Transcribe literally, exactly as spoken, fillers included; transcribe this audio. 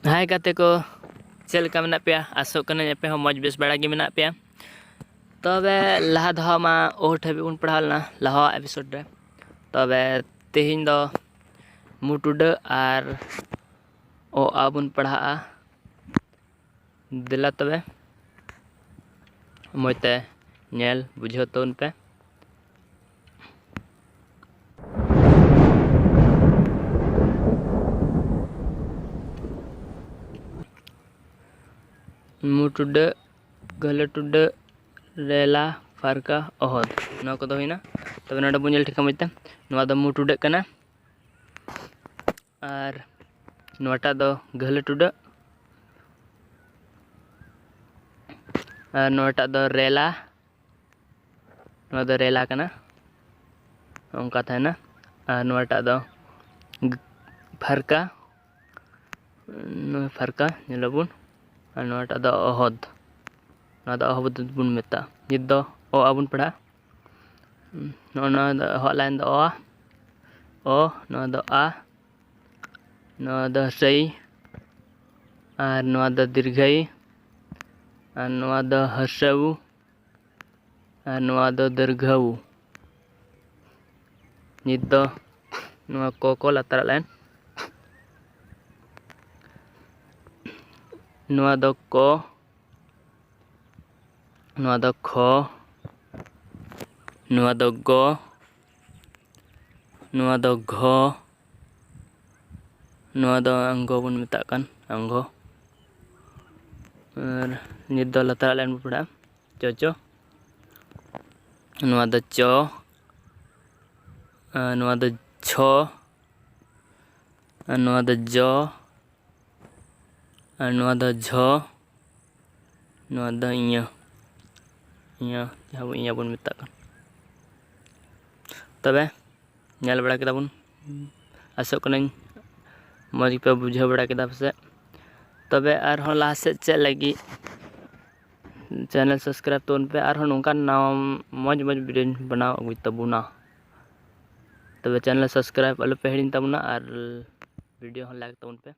ᱦᱟᱭ ᱜᱟᱛᱮ ᱠᱚ, ᱪᱮᱫ ᱞᱮᱠᱟ ᱢᱮᱱᱟᱜ ᱯᱮᱭᱟ? ᱟᱥᱚᱜ ᱠᱟᱹᱱᱟᱹᱧ ᱟᱯᱮ ᱦᱚᱸ ᱢᱚᱡᱽ ᱵᱮᱥ ᱵᱟᱲᱟ ᱜᱮ ᱢᱮᱱᱟᱜ ᱯᱮᱭᱟ᱾ ᱛᱚᱵᱮ ᱞᱟᱦᱟ ᱫᱷᱟᱣ ᱢᱟ ᱚ ᱦᱟᱹᱵᱤᱡ ᱵᱚᱱ ᱯᱟᱲᱦᱟᱣ ᱞᱮᱱᱟ ᱞᱟᱦᱟᱣᱟᱜ ᱮᱯᱤᱥᱳᱰ ᱨᱮ᱾ ᱛᱚᱵᱮ ᱛᱮᱦᱮᱧ ᱫᱚ ᱢᱩ ᱴᱩᱰᱟᱹᱜ ᱟᱨ ᱚ ᱟ ᱵᱚᱱ ᱯᱟᱲᱦᱟᱜᱼᱟ᱾ ᱫᱮᱞᱟ ᱛᱚᱵᱮ ᱢᱚᱡᱽ ᱛᱮ ᱧᱮᱞ ᱵᱩᱡᱷᱟᱹᱣ ᱛᱟᱵᱚᱱ ᱯᱮ᱾ ᱢᱩ ᱴᱩᱰᱟᱹᱜ, ᱜᱟᱹᱦᱞᱟᱹ ᱴᱩᱰᱟᱹᱜ, ᱨᱮᱞᱟ, ᱯᱷᱟᱨᱠᱟ, ᱚᱦᱚᱫ, ᱱᱚᱣᱟ ᱠᱚᱫᱚ ᱦᱩᱭᱱᱟ᱾ ᱛᱚᱵᱮ ᱱᱚᱰᱮ ᱵᱚᱱ ᱧᱮᱞ ᱴᱷᱤᱠᱟ ᱢᱚᱡᱽ ᱛᱮ, ᱱᱚᱣᱟ ᱫᱚ ᱢᱩ ᱴᱩᱰᱟᱹᱜ ᱠᱟᱱᱟ᱾ ᱟᱨ ᱱᱚᱣᱟᱴᱟᱜ ᱫᱚ ᱜᱟᱹᱦᱞᱟᱹ ᱴᱩᱰᱟᱹᱜ, ᱟᱨ ᱱᱚᱣᱟᱴᱟᱜ ᱫᱚ ᱨᱮᱞᱟ, ᱱᱚᱣᱟ ᱫᱚ ᱨᱮᱞᱟ ᱠᱟᱱᱟ, ᱚᱱᱠᱟ ᱛᱟᱦᱮᱱᱟ᱾ ᱟᱨ ᱱᱚᱣᱟᱴᱟᱜ ᱫᱚ ᱜ-, ᱯᱷᱟᱨᱠᱟ, ᱱᱚᱣᱟ ᱯᱷᱟᱨᱠᱟ ᱧᱮᱞᱟᱵᱚᱱ᱾ ᱟᱨ ᱱᱚᱣᱟᱴᱟᱜ ᱫᱚ ᱚᱦᱚᱫ, ᱱᱚᱣᱟ ᱫᱚ ᱚᱦᱚᱫ ᱵᱚᱱ ᱢᱮᱛᱟᱜᱼᱟ᱾ ᱱᱤᱛ ᱫᱚ ᱚ ᱟ ᱵᱚᱱ ᱯᱟᱲᱦᱟᱜᱼᱟ᱾ ᱱᱚᱜᱼᱚ ᱱᱚᱣᱟ ᱫᱚ ᱮᱦᱚᱵ ᱞᱟᱭᱤᱱ ᱫᱚ ᱚ ᱟ, ᱚ, ᱱᱚᱣᱟ ᱫᱚ ᱟ, ᱱᱚᱣᱟ ᱫᱚ ᱦᱟᱹᱥᱟᱹᱭ, ᱟᱨ ᱱᱚᱣᱟ ᱫᱚ ᱫᱤᱨᱜᱷᱟᱹᱭ, ᱟᱨ ᱱᱚᱣᱟ ᱫᱚ ᱦᱟᱹᱥᱟᱹᱣ, ᱟᱨ ᱱᱚᱣᱟ ᱫᱚ ᱫᱤᱨᱜᱷᱟᱹᱣ᱾ ᱱᱤᱛ ᱫᱚ ᱱᱚᱣᱟ ᱠᱚ ᱠᱚ ᱞᱟᱛᱟᱨᱟᱜ ᱞᱟᱭᱤᱱ, ᱱᱚᱣᱟ ᱫᱚ ᱠᱚ, ᱱᱚᱣᱟ ᱫᱚ ᱠᱷᱚ, ᱱᱚᱣᱟ ᱫᱚ ᱜᱚ, ᱱᱚᱣᱟ ᱫᱚ ᱜᱷᱚ, ᱱᱚᱣᱟ ᱫᱚ ᱟᱝᱜᱚ ᱵᱚᱱ ᱢᱮᱛᱟᱜ ᱠᱟᱱ, ᱟᱝᱜᱚ᱾ ᱟᱨ ᱱᱤᱛ ᱫᱚ ᱞᱟᱛᱟᱨᱟᱜ ᱞᱟᱭᱤᱱ ᱵᱚᱱ ᱯᱟᱲᱦᱟᱜᱼᱟ, ᱪᱚ ᱪᱚ᱾ ᱱᱚᱣᱟ ᱫᱚ ᱪᱚ, ᱟᱨ ᱱᱚᱣᱟ ᱫᱚ ᱪᱷᱚ, ᱟᱨ ᱱᱚᱣᱟ ᱫᱚ ᱡᱚ, ᱟᱨ ᱱᱚᱣᱟ ᱫᱚ ᱡᱷᱚ, ᱱᱚᱣᱟ ᱫᱚ ᱤᱭᱟᱹ, ᱤᱭᱟᱹ, ᱡᱟᱦᱟᱸ ᱵᱚᱱ ᱤᱭᱟᱹ ᱵᱚᱱ ᱢᱮᱛᱟᱜ ᱠᱟᱱ᱾ ᱛᱚᱵᱮ ᱧᱮᱞ ᱵᱟᱲᱟ ᱠᱮᱫᱟ ᱵᱚᱱ, ᱟᱥᱚᱜ ᱠᱟᱹᱱᱟᱹᱧ ᱢᱚᱡᱽ ᱜᱮᱯᱮ ᱵᱩᱡᱷᱟᱹᱣ ᱵᱟᱲᱟ ᱠᱮᱫᱟ ᱯᱟᱥᱮᱡ᱾ ᱛᱚᱵᱮ ᱟᱨᱦᱚᱸ ᱞᱟᱦᱟ ᱥᱮᱫ ᱪᱮᱫ ᱞᱟᱹᱜᱤᱫ ᱪᱮᱱᱮᱞ ᱥᱟᱵᱥᱠᱨᱟᱭᱤᱵᱽ ᱛᱟᱵᱚᱱ ᱯᱮ, ᱟᱨᱦᱚᱸ ᱱᱚᱝᱠᱟᱱ ᱱᱟᱣᱟ ᱢᱚᱡᱽ ᱢᱚᱡᱽ ᱵᱷᱤᱰᱤᱭᱳᱧ ᱵᱮᱱᱟᱣ ᱟᱹᱜᱩᱭ ᱛᱟᱵᱚᱱᱟ᱾ ᱛᱚᱵᱮ ᱪᱮᱱᱮᱞ ᱥᱟᱵᱥᱠᱨᱟᱭᱤᱵᱽ ᱟᱞᱚ ᱯᱮ ᱦᱤᱲᱤᱧ ᱛᱟᱵᱚᱱᱟ, ᱟᱨ ᱵᱷᱤᱰᱤᱭᱳ ᱦᱚᱸ ᱞᱟᱭᱤᱠ ᱛᱟᱵᱚᱱ ᱯᱮ᱾